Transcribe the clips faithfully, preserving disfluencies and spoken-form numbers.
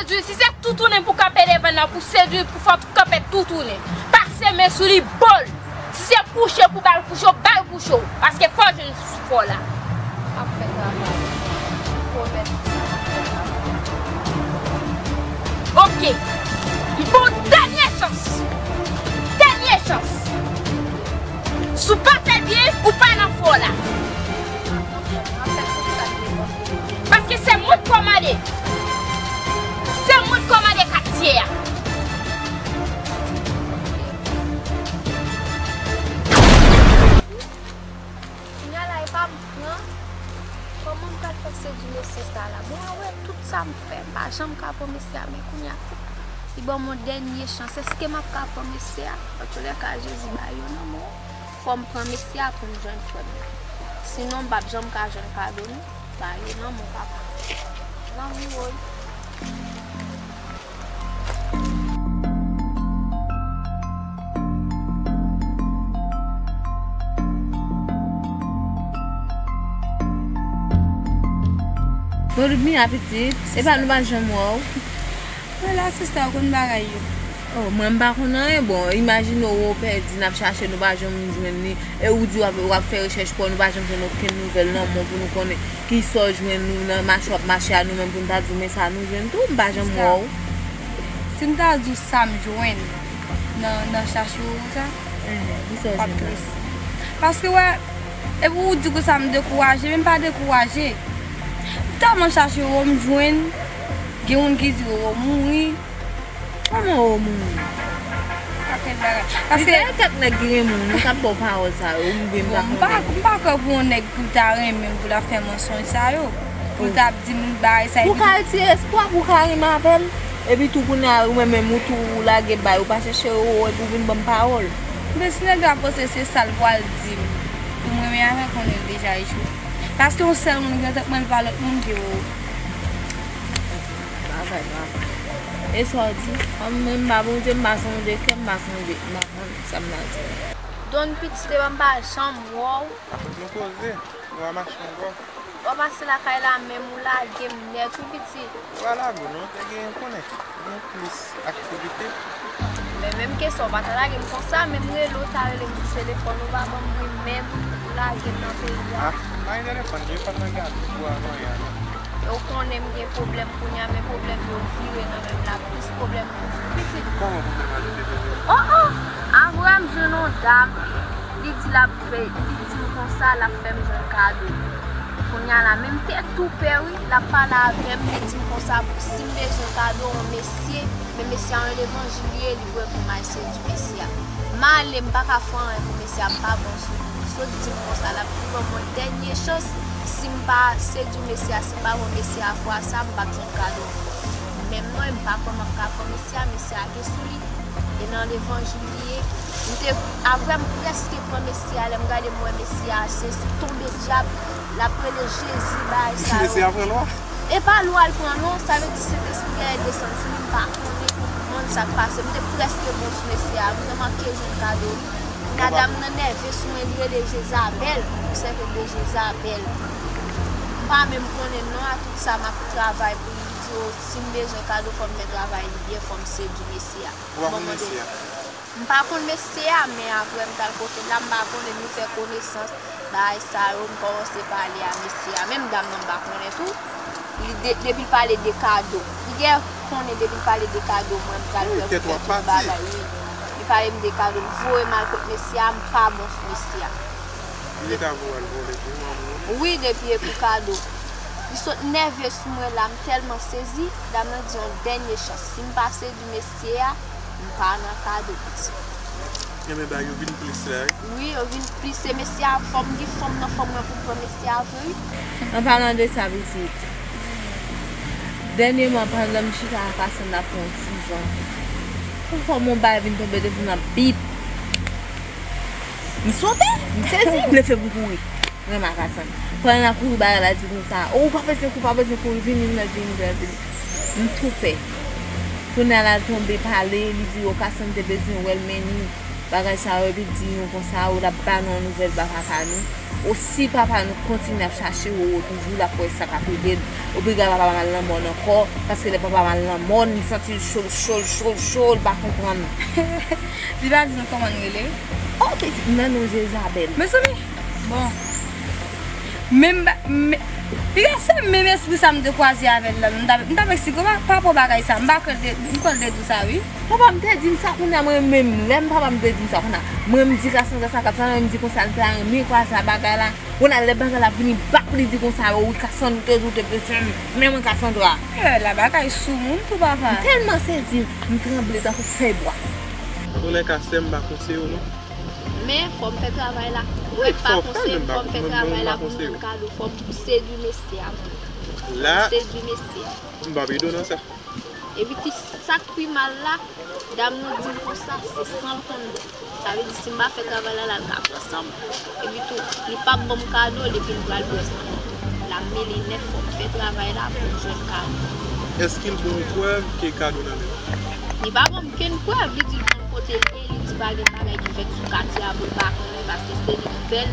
Sedui, si se toutounen pou kanpe devan nan, pou sedui, pou fè w kanpe toutounen. Pase men sou li, bòl. Si se kouche pou ba l kouche w, ba l kouche w. Paske fò w jwenn sou fò la. M ap fè travay. Pwomèt. Ok. M ba w dènye chans. Dènye chans. Si w pa fè l byen, ou pa nan fò la. Paske se mwen k kòmande. Se mwen k kòmande katye a. Kounya la, e pa m pran. Kòman m pral fè sedui mesye sa la? Bon, mwen wè tout sa m fè, m pa janm ka pran mesye a, men kounya, li ban m yon dènye chans. Èske m ap ka pran mesye a? Antoulèka, Jezi ba yo nan men w. Fò m pran mesye a pou m jwenn frè m nan. Sinon, m p ap janm ka jwenn kado, non. Ba yo nan men w, papa. Nan men w. Bon, Ludmila, pitit, se pa nou pa janm wè w. Mwen la, sista, ou konn bagay yo. Oh, mwen m pa konn anyen. Bon, imajine w, w pèdi, n ap chache, nou pa janm jwenn li. E ou di w ap, w ap fè rechèch pou w, nou pa janm jwenn okenn nouvèl nan men w pou nou konnen kisa w jwenn nou nan mache w ap mache a, nou menm pou n ta di w men sa nou jwenn tou, m pa janm wè w. Si m ta di w sa m jwenn nan, nan chache w sa, kisa w jwenn la? Paske wè, epi ou di konsa m dekouraje, men m pa dekouraje. M tèlman chache Roro m jwenn, gen moun ki di Roro mouri. Kòman Roro mouri? Pakèt bagay. Paske gen kèk nèg ki renmen w, nou t ap ba w pawòl sa yo, m vle m ta konnen. M pa, m pa kwè pou yon nèg pou l ta renmen m, pou l ap fè mansonj sa yo. Pou l t ap di m bagay sa. Pou w ka retire espwa, pou w ka renmen avè l. Epi tou kounye a, ou menm, menm ou tou, ou lage bay, ou pa chèche Roro, epi w vin ban m pawòl. Men si nèg la panse se sa l pral di m, pou m renmen avè l, konnen l deja echwe. Paske yon sèl moun gen tèt mwen, l pa lòt moun ke Roro. Travay, travay. E sa w di? Kòm mwen m pa Bondye, m pa sonde kè, m pa sonde, m pa konn sa m nan di. Don pitit, epa m pa janm wè w. Akoz nou koze, nou pa mache ankò. W ap pase lakay la, menm ou lage m nèt, wi pitit. Ou pa lage w non, te gen konnen. Gen plis aktivite. Men menm ke sa, w pa ta lage m konsa, menm rele w ta rele m sou telefòn, ou pa ban m wi, menm ou lage m nan peyi a. Ah, m pa gen telefòn, telefòn nan gate pou avanyan non. E w konnen m gen pwoblèm kounye a, men pwoblèm yo vire nan men m la, plis pwoblèm toujou. Pitit. Kòman pwoblèm a vire toujou? Oh, oh! Avrè m jwenn yon dam, li di l ap fè, li di m konsa l ap fè m jwenn kado. Kounye a la, men m te tou pè wi, l ap pale avè m, li di m konsa, si m bezwen kado yon mesye, men mesye a yon levanjil li ye, li voye pou m al sedui mesye a. M ale, m pa ka fè anyen pou mesye a, m pa bon sou li. Li sot di m konsa, l ap tou ban m yon dènye chans, si m pa sedui mesye a, si m pa pran mesye a fwa sa, m p ap jwenn kado ankò. Menm non, m pa kwè m ap ka pran mesye a, mesye a gen sou li. E nan levanjil li ye. M te, avrè m prèske pran mesye a, lè m gade m wè mesye a, se tonbe dyab, l ap rele Jezi, bagay sa yo. Mesye a pran lwa? E pa lwa l pran non, sa vle di Sentespri a desann sou li, m pa konnen, m pa konn sa k pase. M te prèske bon sou mesye a, m te manke jwenn kado. Kounye a dam nan nève sou mwen, li rele Jezabèl, m sèvi de Jezabèl. M pa menm konnen non a tout sa, m ap travay pou li, li di, oh, si m bezwen kado, fò m fè travay li byen, fò m sedui mesye a. Ou pa konn mesye a? M pa konn mesye a, men apre m t al kote l la, m pa konnen, nou fè konesans, bagay sa yo, m kòmanse pale a mesye a. Menm dam nan m pa konnen tou. Li de-, depi l pale de kado, li gen konnen depi l pale de kado, mwen m pral fè pou fè tout bagay, wi. Li pale m de kado, l voye m al kot mesye a, m pa bon sou mesye a. Li te ka voye w al vòlè tou, manman w? Wi, depi e pou kado. Li sot nève sou mwen la, m tèlman sezi, dam nan di yon dènye chans. Si m pa sedui mesye a, m pa nan kado, pitit. Enben, bagay yo vin plis la, wi. Wi, yo vin plis. Se mesye a, fò m gen fanm nan fanm mwen pou m pran mesye a vre, wi. An palan de sa, pitit, dènyèman, pandan m chita ak Asann ap pran yon ti van, pou fò m yon bagay vin tonbe devan m ap bip. M sote, m sezi, m leve m kouri. Renmen ak Asann. Pandan n ap kouri, bagay la di konsa, "O, ou pa bezwen kouri, pa bezwen kouri, vini, m nan vini, m nan vini." M tou pè. Kounye a l al tonbe pale, li di, "O, Asann te bezwen wè l, men ni." Bagay sa yo, epi di nou konsa, ou l ap ba nou yon nouvèl ba papa nou. Ou si papa nou kontinye ap chache Roro toujou, l ap wè sa k ap rive l. Obliga papa m al nan mòn ankò, paske lè papa m al nan mòn, li santi l cho, l cho, l cho, l cho, l pa konprann. Li pa di nou kòman l rele? Oh, pitit, m nan non Jezabèl. Mezanmi, bon. Menm ba-, men, piga se menm espri sa m te kwaze avè l la. M t ap, m t ap eksplike w pa, pa rapò bagay sa. M pa kwè l te, m kwè l te di w sa, wi. Papa m te di m sa kounye a, mwen menm, lè m papa m te di m sa kounye a, mwen m di Cassandra sa k ap sa, mwen m di konsa l ta renmen kwaze a bagay la. Kounye a lè bagay la vini bak, li di konsa, wi, Cassandra te di w te bezwen m, men mwen Cassandra. Eh, la bagay sou moun tou, papa. M tèlman sezi, m tranble tankou fèy bwa. Antoulèka, sè m, m pa konseye w non. Men fò m fè travay la. Ou mèt pa konseye m, fò m fè travay la pou m jwenn kado, fò m sedui mesye a mwen. Fò m sedui mesye a. M p ap ede w nan sa. Epi ki sa k pi mal la, dam nan di m konsa, se san l konn bon. Sa vle di si m pa fè travay la, l al ka pran san m. Epi tou, li p ap ban m kado depi m pral pran san m. L ap mele nèt, fò m fè travay la pou m jwenn kado. Èske l ba w prèv ke kado nan men l? Li pa ban m kenn prèv, li di l konn kote l ye, li di pa gen bagay ki fèt sou katye a pou l pa konnen, paske se li ki fè l,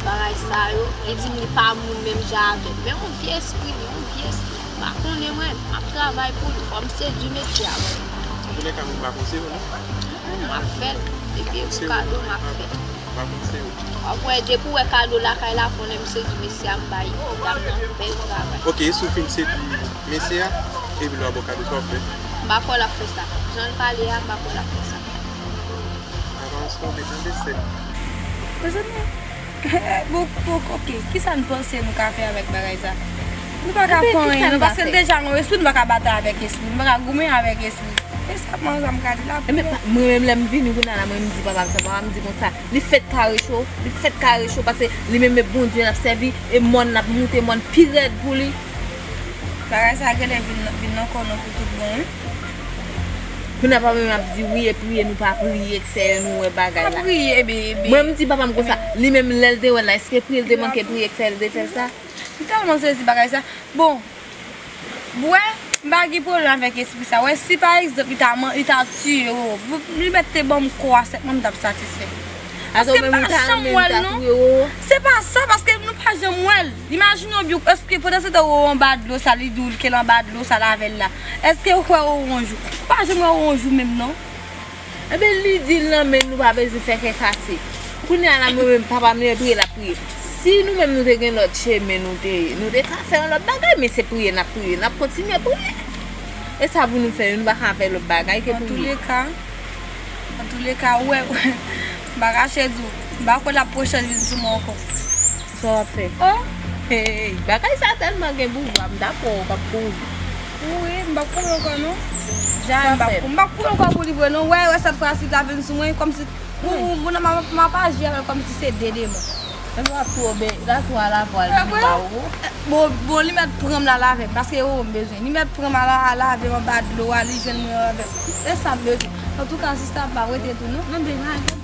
bagay sa yo. Li di m li pa moun menm jan avè m. Men yon vye espri, li yon vye espri. M pa konnen mwen, m ap travay pou l, fò m sedui mesye a mwen. Antoulèka, mwen pa konseye w non. Mm, m ap fè l, depi e pou kado, m ap fè l. M pa konseye w. W ap wè, depi w wè kado lakay la, konnen m sedui mesye a, m bay dam nan bèl travay. Ok, si w fin sedui mesye a, epi lè w ap ba w kado, sa w ap fè? M pa kwè l ap fè sa. Jan l pale a, m pa kwè l ap fè sa. Avanse w, mezanmi, sè. Mezanmi, bon, bon, ok, kisa n panse nou ka fè avèk bagay sa? Nou pa ka fè anyen, non, paske l deja gon espri, nou pa ka batay avèk espri, nou pa ka goumen avèk espri. E sèlman sa m ka di la. Ebyen, mwen menm, lè m vini kounye a la, mwen m di papa m sa, papa m di konsa, li fèt kare cho, li fèt kare cho, paske li menm e Bondye l ap sèvi, e mòn l ap moute, mòn pi rèd pou li. Bagay sa genlè vin, vin nan kò nou pou tout bon, wi. Kounye a papa m ap di, wi, e priye, nou pa priye, k fè nou wè bagay la. Pa priye, bebe. Mwen, m di papa m konsa, li menm lè l te wè l la, èske priye l te manke priye k fè l te fè sa? M tèlman sezi bagay sa. Bon, wè, m pa gen pwoblèm avèk espri sa. Wè, si pa egzanp, li ta man-, li ta tiye w, li mèt te ban m kò a sèlman, m t ap satisfè. Paske m pa janm wè l non. Se pa sa, paske nou pa janm wè l. Imajine w byen, èske pandan se tan Roro anba dlo sa, li di w ke l anba dlo sa l avè l la? Èske ou kwè Roro yon jou? Ou pa janm wè Roro yon jou menm non. Enben, li di l nan men nou pa bezwen fè kè kase. Kounye a la, mwen menm, papa m li priye, l ap priye. Si nou menm nou te gen lòt chemen, nou te, nou te ka fè yon lòt bagay, men se priye n ap priye, n ap kontinye priye. E sa pou nou fè, nou pa ka fè lòt bagay ke priye. Antoulèka, antoulèka, ou wè, m pa kache di w, m pa kwè l ap pwoche l vin sou mwen ankò. Sa w ap fè? Oh! Hey, bagay sa tèlman gen pouvwa, m dakò w k ap kouri. Wi, m p ap kouri ankò non. Jan m p ap, m p ap kouri ankò pou li vre non. Wè, wè, sèt fwa si l ta vin sou mwen, kòmsi, moun, moun nan m ap, m ap aji avè l kòmsi se de demon. Epi w ap tou obe, l ap tou al avè l vin ba ou. Bon, bon, li mèt pran m la lave m, paske ou m bezwen. Li mèt pran m la lave m anba dlo a, li jwenn mwen avè m. E sa m bezwen. Antouka, sista, pa rete tou non.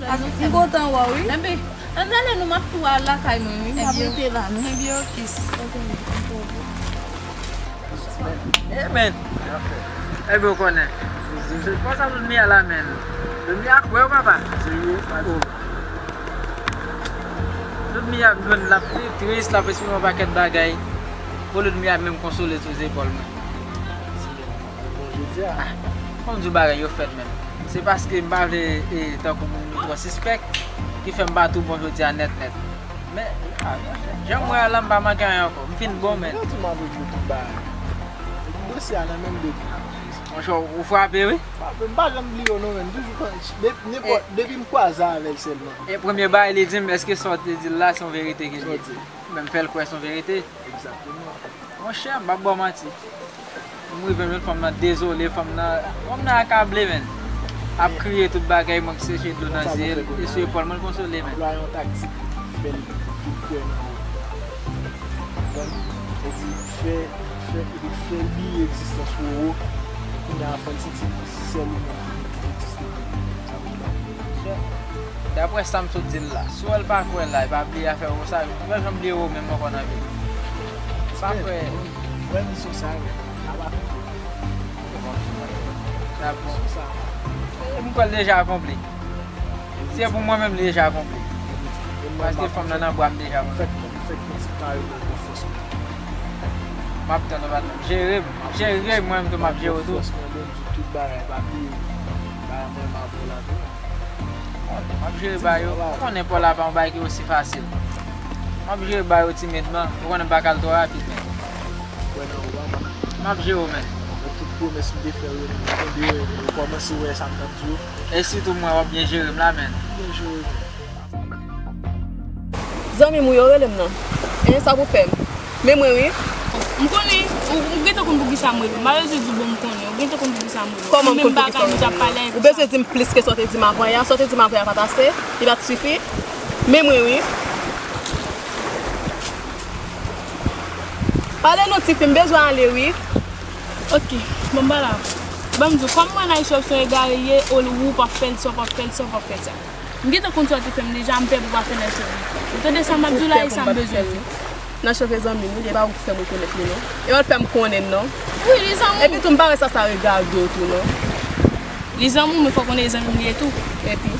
Paske m kontan wè w, wi. Ann ale non, m ap tou al lakay mwen wi, m p ap rete la non. Ebyen, ok, sis. Ok, ok. Amen. Ebyen, ou konnen. Se konsa Ludmilla la, men. Ludmilla kwè w, papa. Ludmilla ap jwenn, l ap tris, l ap eksprime yon pakèt bagay. Pou Ludmilla menm konsole sou zepòl mwen. Bon, jodi a, ah, konn di w bagay yo fèt menm. Se paske m pa vle, e, tankou moun yo twò sispèk, ki fè m pa tou bon jodi a nèt nèt. Men, ah, jan m wè a la, m pa manke anyen ankò. M fin bon, men. Yo di m ap regle tout bagay. Dosye a nan men m depi. Monchè, ou frape, wi. Frape, m pa janm bliye w non, men. Toujou, de-, nenpòt, depi m kwaze avè l sèlman. E premye bagay li di m, èske sa w te di l la, se yon verite ke l ye? Sa w di? Men m fè l kwè se yon verite. Egzakteman. Monchè, m p ap ba w manti. M rive jwenn fanm nan dezole, fanm nan, fanm nan akable, menn. Ap kriye tout bagay, mank seche dlo nan zye l, e sou epòl mwen l konsole, menn. Anplwaye yon taktik, fè l vin kwè nan ou. Konprann? Sa di, fè, fè, fè l bliye egzistans Roro. Kounye a, fò l santi se sèl ou menm ki egziste pou li. Sa vle di, Daprè sa m sot di l la, si w wè l pa kwè l la, e pa bliye afè Roro sa, li pa janm bliye Roro menm ankò nan vi l. Pa kwè. Wè misyon sa, wi. Sa pa fè. Sa bon. Misyon sa. E m kwè l deja akonpli. Se pou mwen menm li deja konpli. Paske fanm nan nan bra m deja konpli. M ap tann ou, patnè. Jere m. Jere m, mwen menm tou m ap jere w tou. Tout bagay, pa bliye. Bagay mwen m ap la tou. M ap jere bagay yo. Ou konnen pa w la pa yon bagay ki osi fasil. M ap jere bagay yo timidman. Ou konnen m pa ka al twò rapid, men. M ap jere w, men. Tout pwomès m te fè yo, m tande yo, yo kòmanse wè sa m t ap di yo. E sitou mwen, w ap byen jere m la, men. Byen jere w. Zanmi m ou yo rele m nan. E sa pou fè m. Men mwen wi. M konnen, ou, ou gentan konn poukisa m rele w. M pa bezwen di w, bon, m konnen. Ou gentan konn poukisa m rele w. Kòman m konn poukisa w rele m nan? Ou bezwen di m plis ke sa w te di m avan yè a? Sa w te di m avan yè a pa t ase? Li pa t sifi? Men mwen wi. Pale non tifi, m bezwen ale wi. Ok, bon, m pale avè w. Ban m di w, kòm mwen nan shop se yon egare ye, ou, ou p ap fè l sa, w p ap fè l sa, w p ap fè l sa. M gentan konn sa w te fè m deja, m pè pou w pa fè nan cheve. Ou tande sa m ap di w la, e sa m bezwen di w. Nan cheve zanmi m, wi, e pa ou ki fè m rekonèt li, non. E pa ou ki fè m konnen l, non. Wi, li zanmi w. Epi tou, m pa wè sa, sa regade w tou, non. Li zanmi w, men fò w konnen e zanmi m li ye tou. Epi?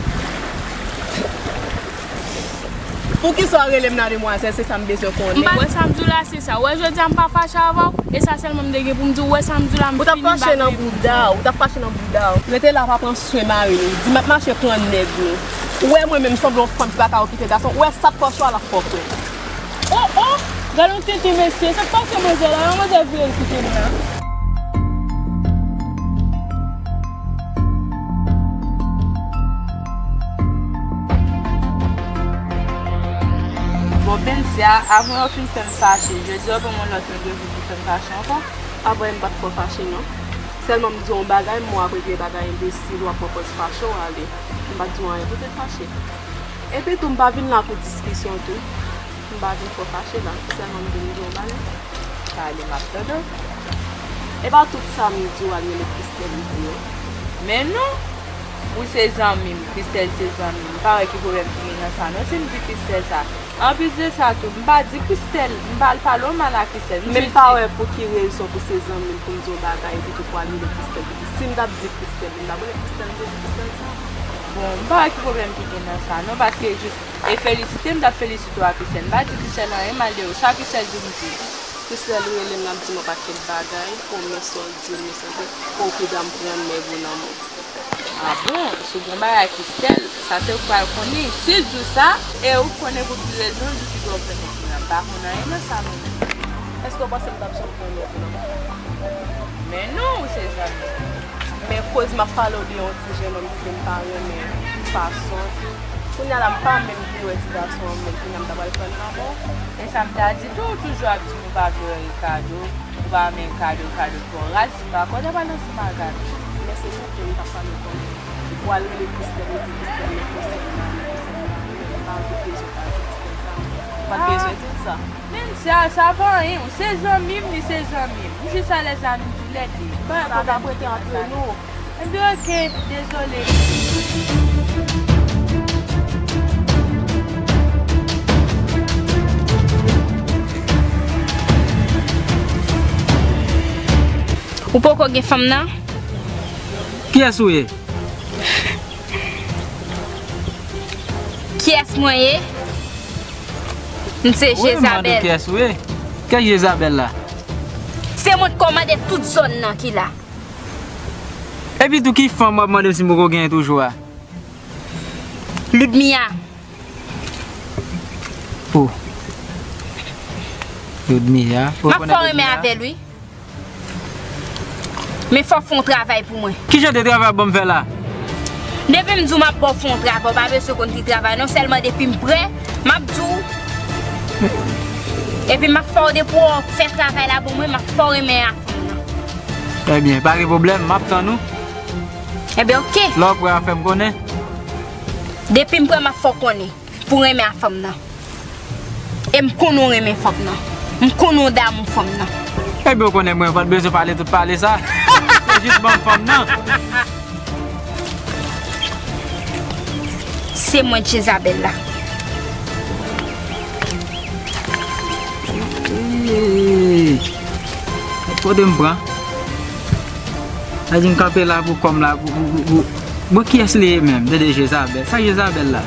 Poukisa w rele m nan, demwazèl? Se sa m bezwen konnen. M pa wè sa m di w la, se sa. Ou wè jodi a m pa fache avè w, e sa sèlman m te gen pou m di w. Ou wè sa m di w la, m fini, m pa gen pou m di w. Ou t ap fache nan bouda w, ou t ap fache nan bouda w. Rete la, pa pran swen mari nou. Di m ap mache pran nèg nou. Ou wè mwen menm sanble yon fanm ki pa ka okipe gason. Ou wè sa t fè w chwa la fòk wè. Oh, oh! Gade yon tenten mesye, sa k pase manzè la? Manzè vire l kite m la. Bon, Pensia, avan w fin fè m fache, jodi a w ban m yon lòt randevou pou fè m fache ankò? Avan yè m pa t fè w fache non. Sèlman m di w yon bagay, m wè w ap regle bagay enbesil, w ap pran pòz fache w ale. M pa t di w anyen pou w te fache. Epi tou, m pa vin la pou diskisyon tou. M pa vin fè w fache la. Sèlman m vin di w yon bagay. Pale, m ap tande w. E pa tout sa m di w al rele Christelle pou yo. Men non! Ou se zanmi m, Christelle se zanmi m. M pa wè ki pwoblèm ki gen nan sa non, si m di Christelle sa. Anplis de sa tou, m pa di Christelle, m pa al pale w mal a Christelle. Men m pa wè pou ki rezon pou se zanmi m pou m di yon bagay epi tou pou al rele Christelle pou di. Si m t ap di Christelle, m t ap rele Christelle, m te di Christelle sa. Bon, m pa wè ki pwoblèm ki gen nan sa non, paske jis e felisite m t ap felisite w a Christelle. M pa di Christelle anyen mal de ou. Sa Christelle di m di. Christelle rele m, l ap di m yon pakèt bagay, pwomès sa w di m, men sanble ou ki dam pran nèg ou nan men. Ah bon, si w gen bagay Christelle, sa se ou k pral konnen. Si l di w sa, e ou k konnen pou ki rezon l di w ki dwe w fè konprann. M pa konn anyen nan sa mwen menm. Èske w panse m t ap janm pran nèg ou nan men? Men non, ou se zanmi m. Men koz m ap pale w de yon ti jennonm ki di m pa renmen fason. Kounye a la, m pa menm vle wè ti gason an menm, kounye a m ta pral pran l nan men w. E sa m ta di tou, ou toujou ap di m ou pa vle wè Ricardo, ou pa renmen Ricardo, Ricardo twò raz, se pa kòd ap pale ansanm ak Gaby. Men se pou ke m t ap pale w konnen. Ou pral rele Christelle, ou di Christelle, men konsèy m la, men konsèy m la, men m pa bezwen pa di Christelle sa. Ou pa t bezwen di l sa. Men sa, sa pa anyen, ou se zanmi m, li se zanmi m. Nou jis alèz la, nou toulède. Pa gen pwoblèm ki gen nan sa. Sa n ap rete antre nou. Ebyen, oke, dezole. Ou poko gen fanm nan? Kiyès ou ye? Kiyès mwen ye? M se Jezabèl. Wi, m mande w kiyès ou ye. Kiyès Jezabèl la? Se mwen k kòmande tout zòn nan ki la. Epi tou ki fanm w ap mande m si m poko genyen toujou a? Ludmia. Oh. Ludmia. M ap fè w renmen avè l, wi. Men fò w fè yon travay pou mwen. Kijan de travay w ap ban m fè la? Depi m di w m ap ba w fè yon travay, w pa bezwen konn ki travay non, sèlman depi m prè, m ap di w. Epi m ap fè w depi w fè travay la pou mwen, m ap fè w renmen a fanm nan. Ebyen, pa gen pwoblèm, m ap tann ou. Ebyen, oke. Lè w prè a, fè m konnen. Depi m prè, m ap fè w konnen. Pou renmen a fanm nan. E m konnen w renmen fanm nan. M konnen w damou fanm nan. Ebyen, w konnen mwen pa t bezwen pale tout pale sa. Se jis ban m fanm nan. Se mwen Jezabèl la. Hey! Kote m pran? Sa di m kanpe la pou kò m la, pou, pou, pou, pou. Bon, kiyès li ye menm? Tande Jezabèl. Sa Jezabèl la?